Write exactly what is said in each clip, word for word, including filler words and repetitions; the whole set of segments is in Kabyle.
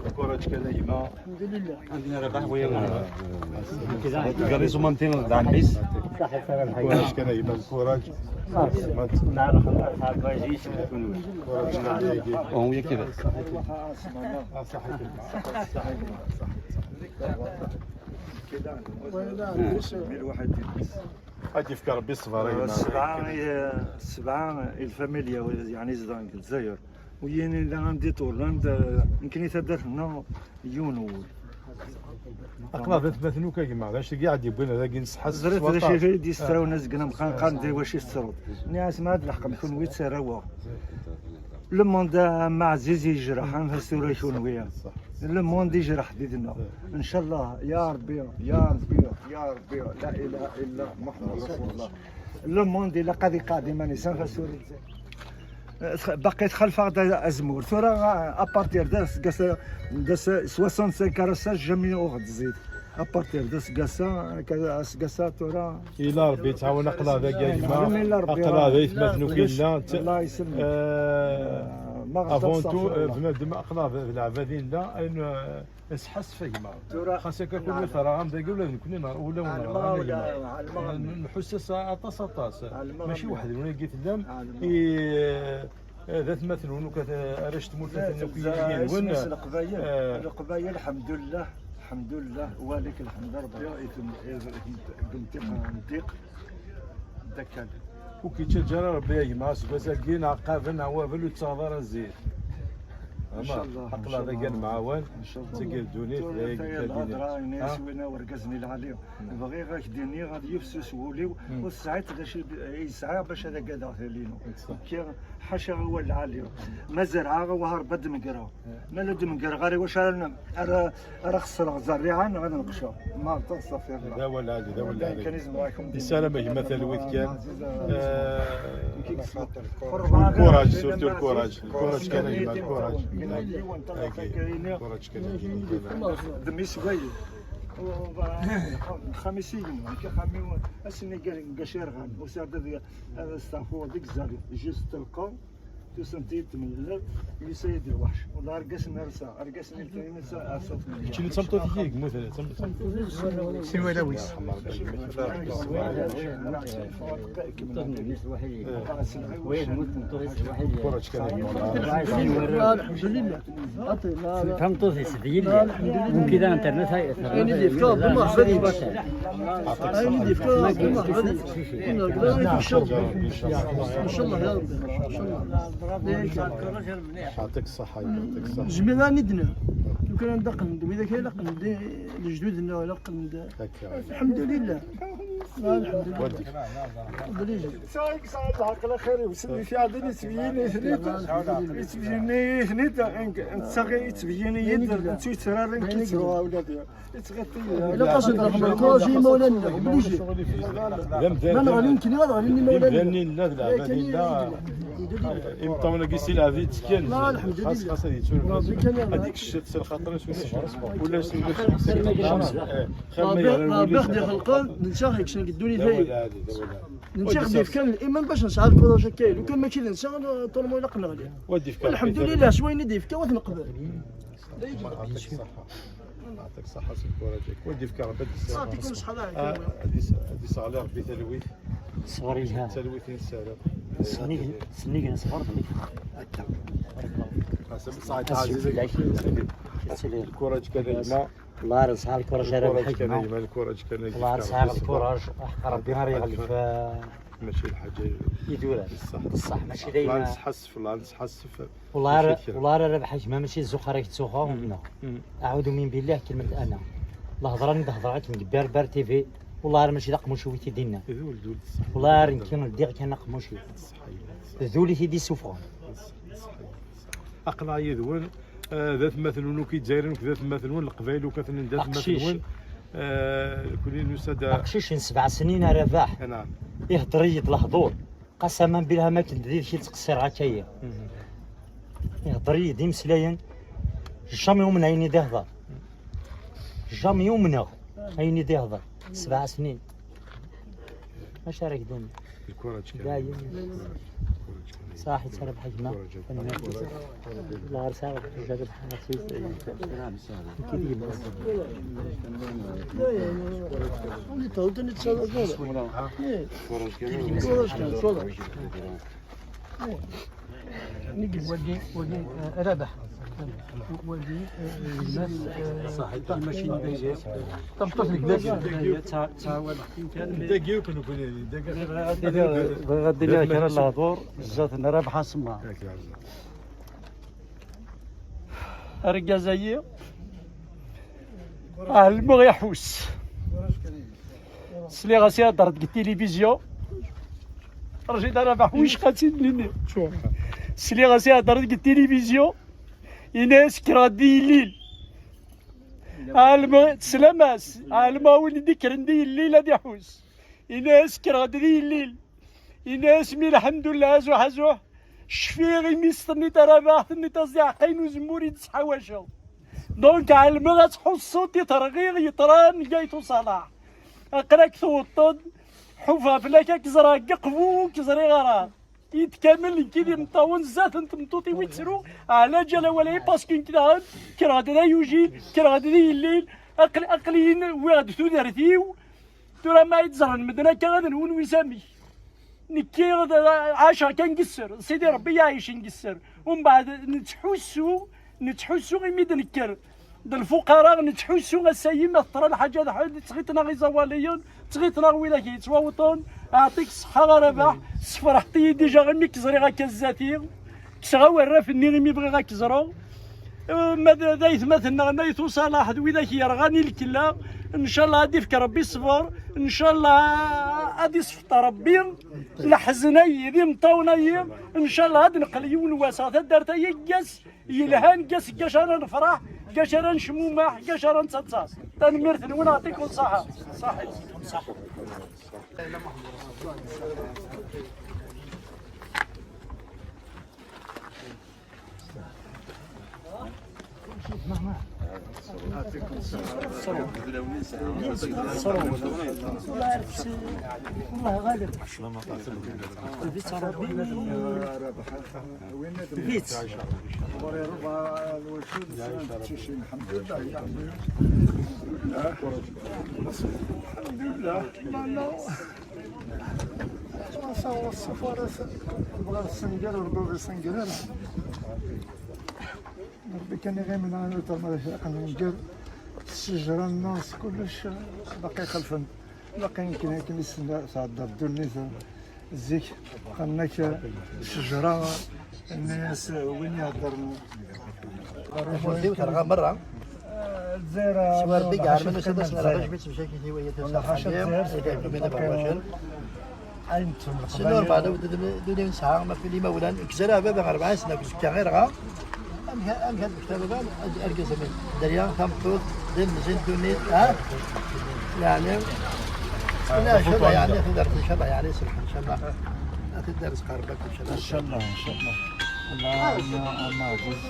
الكرة كان يما. الحمد لله. عندنا ربح ويا كذا. كذا زومنتين دعم بيس. الكرة كان يما الكرة. هو كذا. الواحد يلبس. غادي يفك ربي الصبر، آه، يا جماعة. سبعة، آه، سبعة الفاميليا، يعني، زدان الجزائر. ويين إلا غندي تورلاند، آه، يمكن يتدار هنا يون وول. أقلا ذات مثنوك يا جماعة، ذاك شي قاعد يبين هذا كي نسحس زرت سواطا. ذا شي غير دي ستراو ناس قلنا مخان قان دي واش يسترد. ناس ما هاد الحق نكون ويت سراوة. لو موند ما عزيز يجرح، أنا في السورة يكون ويا. لو موند يجرح ديدنا. إن شاء الله، يا ربي، يا ربي، يا ربي، لا إله إلا محمد رسول الله. لو موند إلا قاضي قاضي ماني سان في السورة. باقي تخلف هذا أزمور. ثورة أبارتير داس كاس، داس سوسون سانك راه ساج جامي أوغد زيد. أبارتير داس كاسا، كاسا ثورة. إلا ربي تعاون أقلا ذا كايما، إلا ربي أقلا ذا يثمثنو كينا. الله يسلمك. آه، ما غلطت، أفون تو، أستغفر الله. بنادم أقلا ذا العبادين لا، أين، آه، أسحس فهما. ثورة. خاصك كل نعم. ثرى غام ذاك ولا نكون نهار ولا على ولا المغرب، غام على المغرب. نحس ساعة أطاس أطاس. على المغرب. ماشي واحد ولا قلت لهم. على المغرب. إيه، آه، ذات مثل ونو كت-، آه، أرشت ملتفت لا، نكون تبزع يدين وين. اسمي القبايل. آه. القبايل الحمد لله، الحمد لله، ولك الحمد ربي. يا إثم، إثم، بنتيق، بنتيق. دكان. وكي تجرى ربي يا جماعة، سبازاكين عقابنا وابل وتصادر الزيت. إن شاء الله، إن شاء الله. أقلا ذا كان معاون. إن شاء الله. تقل دوني، تقل دوني. الهضرة، الناس ها؟ وين ورقزني العالي. نعم. بغي غاك ديني، غادي يفسس وليو، مم. والساعات غاش يسعى باش هذا قاعد غير لينو. صح. كي حاشا هو العالي. ما زرعة، هو هرب دمقرة. ما لا دمقرة، غير واش رانا، را-، راه خسر زريعة، غادي نقشر. ما تصافي. لا ولا هذه، لا ولا هذه. كان يزم راكم. السلام يا جماعة الويت كان. آه، الكوراج، سورتو الكوراج. الكوراج كان يا جماعة، الكوراج. الكوراج كان يا جماعة. دمي سوي. خميسين، كي خمي، اسني قشير غان، وسعد هذا استعفو ديك الزري، جيست تلقى. Tusemt-d temlelleḍ, yusa-yi-d lweḥc. Wellah argaz-nni rsa, argaz-nni lfayma rsa, rsa. Keččini d tameṭṭut-ik i yemmuten, d tameṭṭut. Sin warraw-is. Alḥemdulillah. Tameṭṭut-is d yelli. Mumkin ad internet ay. Ayen i d-yefka Rebbi, merḥba deg-sen. Ayen i d-yefka Rebbi, merḥba deg-sen. Ncallah ya Rebbi, ncallah. Yɛṭik ṣṣeḥḥa, yɛṭik ṣṣeḥḥa. Nezmer ad nid-neh. Lukan anda qqlen-d widak ay la qqlen-d lejdud-nneɣ, la qqlen-d. Akka. Alḥemdulillah. Alḥemdulillah. Waddik. Alḥemdulillah. Sɛiɣ, sɛiɣ lɛeql axir-iw, s-, yettbeyyin-iyi-ten-id, yettbeyyin-iyi-ten-id, nettaɣ, yettbeyyin-iyi-d, nettu yettrarin, yettru awlad-iw. Ilaq-asen lehna lkuṛaj i yimawlan-nneɣ, obligé. Ma neɣli nekkni, ad ɣlin yimawlan-nneɣ. Imawlan-agi si lɛebd i d-ttekkan. Xas, xas ad yettu lfas. Ad yekcef s lxaṭer-is ulac. Ulac, ulac. Rebbi, Rebbi ɣ-d-ixelqen, d netta i yekksen deg ddunit-agi. D netta i ɣ-d-yefkan liman bac nesɛa lkuṛaj akka. Lukan mačči d netta, ṭulma ilaq neɣli. Alḥemdulillah, s wayen i d-yefka, ad t-neqbel. Yɛṭik ṣṣeḥḥa. Yɛṭik ṣṣeḥḥa si lkuṛaj-ik. Wa d-yefka Rebbi ad yesserɣ. Yɛṭikum ṣṣeḥḥa. Ah, ad yes-, ad yesseɣli Rebbi talwit. Ṣṣber iha. Talwit i nessaram. Sennig, sennig n ṣṣber d nekk. Akka. Asa, saɛid ɛziz. Lkuṛaj kan a gma. Lkuṛaj kan a gma, lkuṛaj ara nḥekma. Lkuṛaj kan a gma, lkuṛaj kan a gma. Lkuṛaj, aḥeqq Rebbi ara yeɣleb. Mačči d lḥaǧa. Idura. Ṣṣeḥ. Ṣṣeḥ, mačči d ayen. La nesḥassef, la nesḥassef. Wellah ar, mačči d kra. Wellah ar Rabaḥ a gma, mačči d zuxx ara k-ttuxeɣ, no. Aɛudu min billah, kelmet ana. Lehḍra-nni d-hedṛeɣ akken deg Berber T V, wellah ar mačči d aqmuc-iw i t-id-innan. D ul, d ul, ṣṣeḥ. Wellah ar nekki ldiɣ kan aqmuc-iw. Ṣṣeḥ. D ul i t-id-issufɣen. Ṣṣeḥ. Aql-aɣ yid-wen, eh, d atmaten-nwen akk Izzayriyen, akk d atmaten-nwen Leqbayel, akk atmaten-nwen d atmaten-nwen. Aqcic. Eh, kuli nusa-d. Aqcic n sebɛa snin a Rabaḥ. Naɛam. Ihedder-iyi-d lehḍur. Qasama billah ma akken d yid-k i ttqeṣṣireɣ akka-yi. Ihedder-iyi-d imeslayen, jamais umneɣ ayen i d-ihder. Jamais umneɣ. Ayen i d-ihḍer sebɛa snin. Acu ara gden? الكرة تشكي. دايم. الكرة تشكي. صح، يتسرب حجمه. الكرة تشكي. الله يرسى، جاب الحاجة. كيف يجيب؟ اللي تعود نتسرب. الكرة تشكي. الكرة تشكي. Wagi, wagi, eh, Rabaḥ. Wagi, eh, yemma-s, eh, صح، ماشي. Tameṭṭut n gma-s. Bɣiɣ ad d-iniɣ kra n lehdur, zdat n Rabaḥ Asemma. Argaz-agi, ɛelmeɣ iḥus. Sliɣ-as ihedder deg tilivizyu. Rjid Rabaḥ, wicqa ad tt-id-nini. Sliɣ-as ihedder deg tilivizyu. Ini-as kkreɣ-d i yillil. Ɛelmeɣ, teslam-as. Ɛelmeɣ win i d-ikkren d yillil ad iḥus. Ini-as kkreɣ-d d yillil. Ini-as mi lḥemdullah, azuḥ, azuḥ. Cfiɣ imi s-tenniḍ a Rabaḥ, tenniḍ-as d iɛeqqayen uzemmur i d-sḥawaceɣ. Donc, ɛelmeɣ ad tḥusseḍ i terɣiɣ yeṭran n Gayt Uṣalaḥ. Aql-ak tewweḍ-d, ḥufa fell-ak, ad k-ẓreɣ deg aqbu, ur k-ẓriɣ ara. Iḍ kamel nekk d imeṭṭawen zdat n tmeṭṭut-iw i ttruɣ, ɛla ǧala wala i, parce que nekk daɣen kkreɣ-d d ayujil, kkreɣ-d d yillil, aql-, aql-iyi-n wwiɣ-d tudert-iw. Tura ma i d-ẓren medden akka ad nwen wis amek. Nekki d, ɛaceɣ kan deg sser, Sidi Ṛebbi i iɛicen deg sser. Umbeɛd nettḥussu, nettḥussu imi d-nekker d lfuqara, nettḥussu ass-ayi ma teṭṭra lḥaǧa d ḥed, ttɣiṭen-aɣ iẓawaliyen, ttɣiṭen-aɣ widak yettwawṭen. Aɛṭik ṣṣeḥḥa a Rabaḥ, sferḥeḍ-iyi dija imi k-ẓriɣ akka zdat-i. Kkseɣ awerraf-nni imi bɣiɣ ad k-ẓreɣ. Eh, ma d, d aytmaten-nneɣ n Ayt Uṣalaḥ d widak yerɣan i lkella, ncallah ad d-ifk Ṛebbi ṣṣber, ncallah ad isfeṭ Ṛebbi leḥzen-ayi d imeṭṭawen-ayi, ncallah ad neqqel yiwen wass ɣer taddart-ayi deg ass yelhan, deg ass deg acu ara nefṛeḥ, deg acu ara necmumeḥ, deg acu ara nettaḍsa. Tanemmirt-nwen, aɛṭikum ṣṣeḥḥa. Ṣaḥit. والله غالب. البيت ربي. البيت. الحمد لله. الحمد لله. السفارة بغا السنجال والباب السنجال. ربي كان يغيمنا على الوتر، ما فيش أقل من جر. الشجرة، الناس، كلش باقي خلفنا. باقي يمكن، يمكن يستنى ساعة دار الدنيا. الزيك قالنا الشجرة، الناس وين يهضر؟ الجزائر، سوار ديك عام ألفين وستة عشر، أنا باش بيت مشاكل هواية والله حاشا الجزائر، إذا كنا بغاشر. أنتم الخبايا. نورمال، دوني نسعى، ما في لي ما ولا، الجزائر بابا أربعين سنة، كنت كان غير غا. أم كان، أم كان دكتور بابا، أرجع زمان. دريا، كم طول، دين مزين دوني، ها؟ يعني، لا، إن شاء الله، يعني، في درس، إن شاء الله، يعني، سمح، إن شاء الله. في درس قربك، إن شاء الله. إن شاء الله، إن شاء الله. الله، الله، الله عزيز.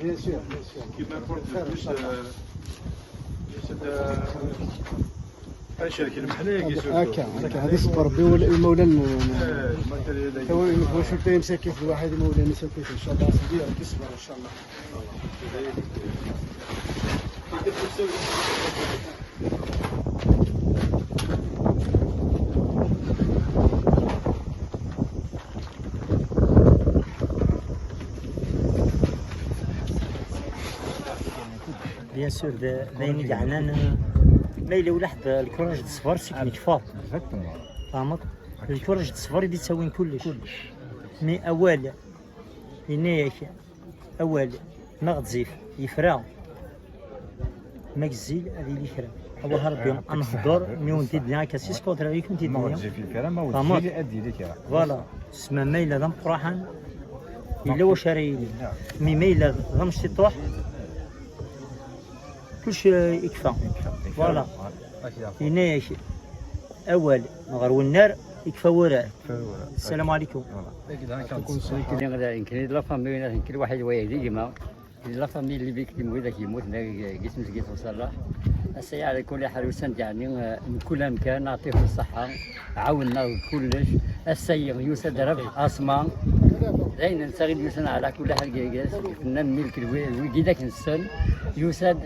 Bien sûr, bien sûr. Ce qui m'importe le plus, euh, c'est de, ad ncrek lmeḥna-agi surtout. Akka, akka, ad iṣebber Rebbi ul-, imawlan. Eh, ma tali-, tawacult-a imsakit lwaḥid, imawlan imsakit, inchallah, Sidi, ad iṣebber, inchallah. Bien sûr, d, d ayen i yeɛnan, ma yella ulaḥ d lkuraj d ṣṣber, seg nekfa. Exactement. Tfehmeḍ? Lkuraj d ṣṣber i d-ittawin kullec. Kullec. Mi awal, yenna-yak, awal, ma ɣezzif, yefra. Ma yezzil, ad yili kra. Allah Rebbi, ad nehder, mi wen-t-id-nniɣ akka, si skontra i kent-id-nniɣ. Ma ɣezzif, yefra, ma ur yezzil, ad yili kra. Voilà. Ssma ma yella d ameqqraḥan, yella wacu ara yili. Mi ma yella d amectiṭuḥ, kullec, eh, ikfa. Voilà. Yenna-yak awal ɣer wennar, ikfa wurar. Ssalamu ɛlikum. Nekni d la famille, nekni lwaḥid waya d gma. La famille اللي بيك دي مويدا كيموت، نا قسم زكيت وصلاح. السي على كل حال، وسند يعني، آه، من كل أمكان، نعطيه الصحة. عاوننا كلش. السي يوسف ربح أسماء. داين نسغي يوسف على كل حال، فنان ملك الوي-، الويدي ذاك السن. يوسف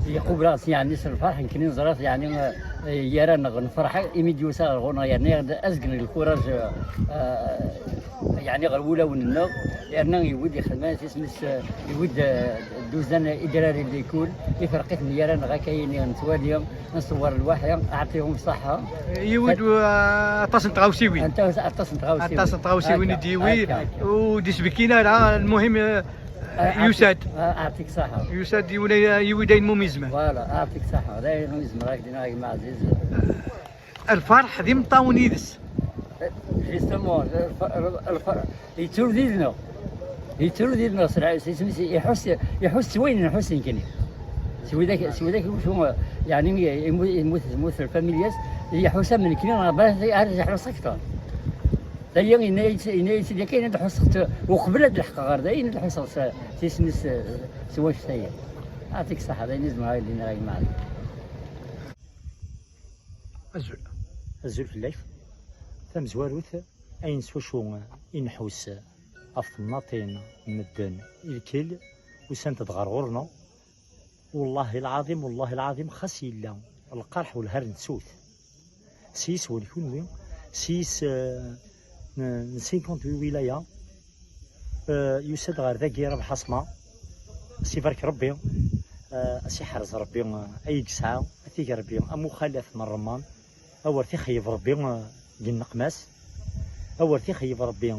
يقوب راسي يعني سر الفرح، يمكن نزرات يعني، آه، يرى نغ-، نفرح، إيمي ديوسا غونا يعني، أزقن الكوراج، آه، يعني غير ولا وننا، لأنه يود يخدم، تسمس، يود، آه، دوزان إدراري اللي يكون، يفرقت من يرى نغا كاين نتوالي، نصور الواحة، أعطيهم الصحة. يود، آه، أطاس نتغاوسيوين. أنت أطاس نتغاوسيوين. أطاس نتغاوسيوين هكا، يديوي، هكا، هكا. وديسبكينا راه المهم، آه، آه، يساد. آه، أعطيك صحة. يساد يولي، يولي داين موميزمان. فوالا، أعطيك صحة. داين موميزمان، راك دينا راك مع عزيز. الفرح ديما طاون يدس. جوستومون، الف-، الف-، يتولد لنا. يتولد لنا سرعة، يحس، يحس وين نحس يمكن. سوي ذاك، سوي ذاك وشو، يعني، يموت، يموت، يموت الفاميلياس، يحوسها من كلين، راه باه يعرف يحوس أكثر. هي إن يس-، إن يسيدي كاين هاد الحوس خت-، وقبل هاد الحق غير دا، إن الحوس خت-، تيسنس، سواش سيء. يعطيك الصحة، دا ينزل معايا اللي نراي معاك. Azul. Azul fell-ak. Tamezwarut, ayen s wacu i nḥus ɣef temnaḍin n medden i lkil, usant-d ɣer ɣur-neɣ. Wellah lɛaḍim, wellah lɛaḍim, xas yella lqerḥ welha nettu-t. S yiswen kunwi, s yis, eh, n, n cinquante-huit wilaya, eh, yusa-d ɣer dagi Rabeḥ Asma. As ibarek Rebbi, eh, as iḥrez Rebbi, eh, ay yesɛa, ad t-ig Rebbi am uxalat n ṛṛemman, awer t-ixeyyeb Rebbi, eh, deg nneqma-s, awer t-ixeyyeb Rebbi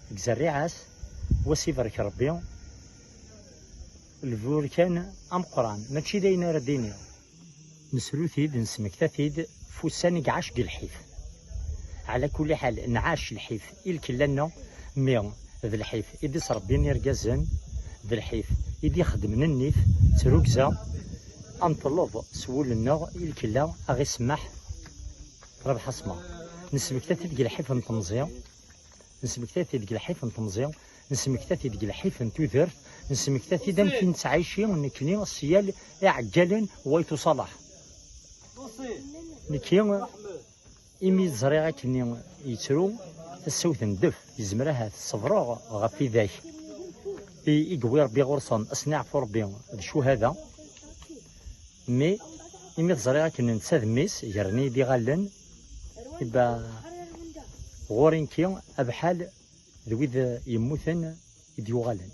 deg zerriɛa-s, wa s ibarek Rebbi, lburkan ameqqran, mačči d ayen ara d-iniɣ. Nesru-t-id, nesmekta-t-id f ussan i iɛac deg lḥif. Ɛla kulli ḥal, nɛac lḥif i lkella-nneɣ, mi d lḥif i d-isrebbin irgazen, d lḥif i d-ixeddmen nnif d trugza. Ad neṭleḍ s wul-nneɣ i lkella a ɣ-isemmeḥ Rabeḥ Asma. Nesmekta-t-id deg lḥif n temẓi, nesmekta-t-id deg lḥif n temẓi, nesmekta-t-id deg lḥif n tudert, nesmekta-t-id amek i nettɛici nekkni s yal iɛeggalen n Wayt Uṣalaḥ. Nekki, imi ẓriɣ akkenni yettru, tasa-w tendef, yezmer ahat ṣebreɣ ɣef widak i, i yewwi Rebbi ɣur-sen, ad sen-iɛfu Rebbi d ccuhada. Mi, imi t-ẓriɣ akken netta d mmi-s, gren-iyi-d iɣallen, iba ɣur-i nekki abḥal d wid yemmuten i d-yuɣalen.